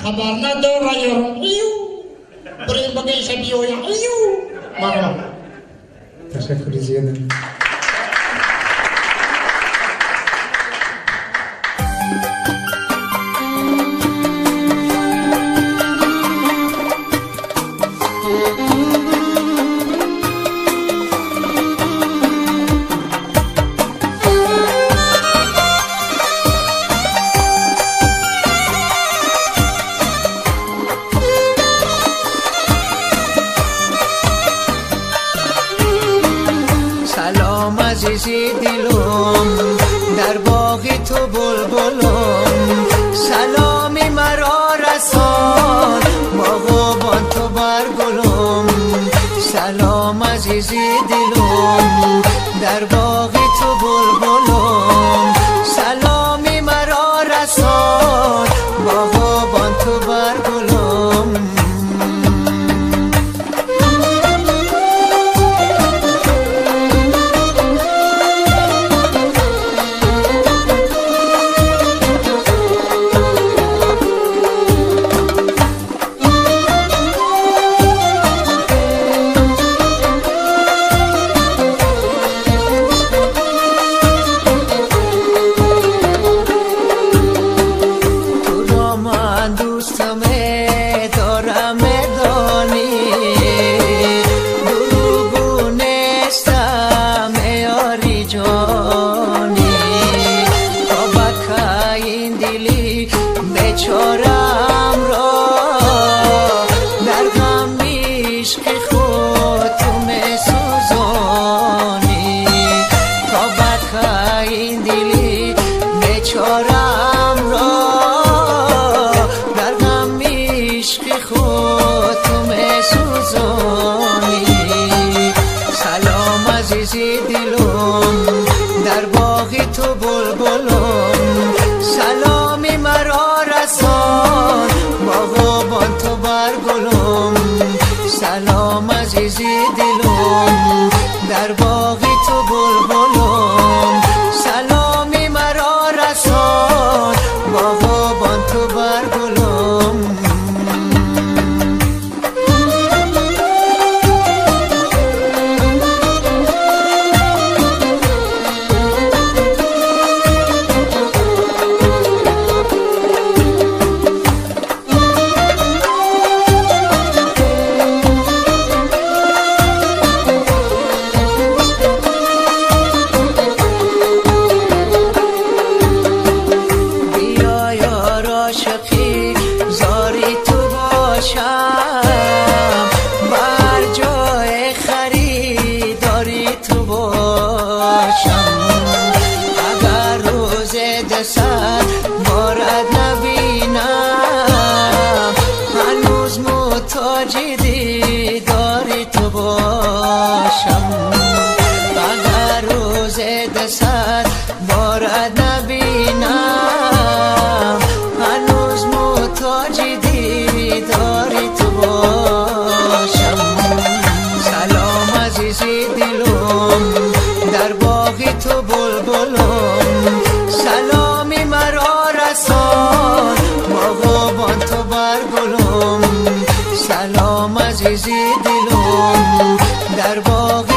Хабар надора ёрам, ию бирем багеша биёя, ию марҳамат. Ташаккури зиёда. عزیزی دلم در باغ تو بلبلم، سلامی مرا رسان باغبان تو بر گلم. سلام عزیزی دلم در باغ تو بلبلم، سلامی مرا رسان باغبان تو بر گلم. سلام عزیزی دلم در باغ تو بلبلم، سلامی مرا رسان باغبان تو بر گلم. سلام عزیزی دلم در باغ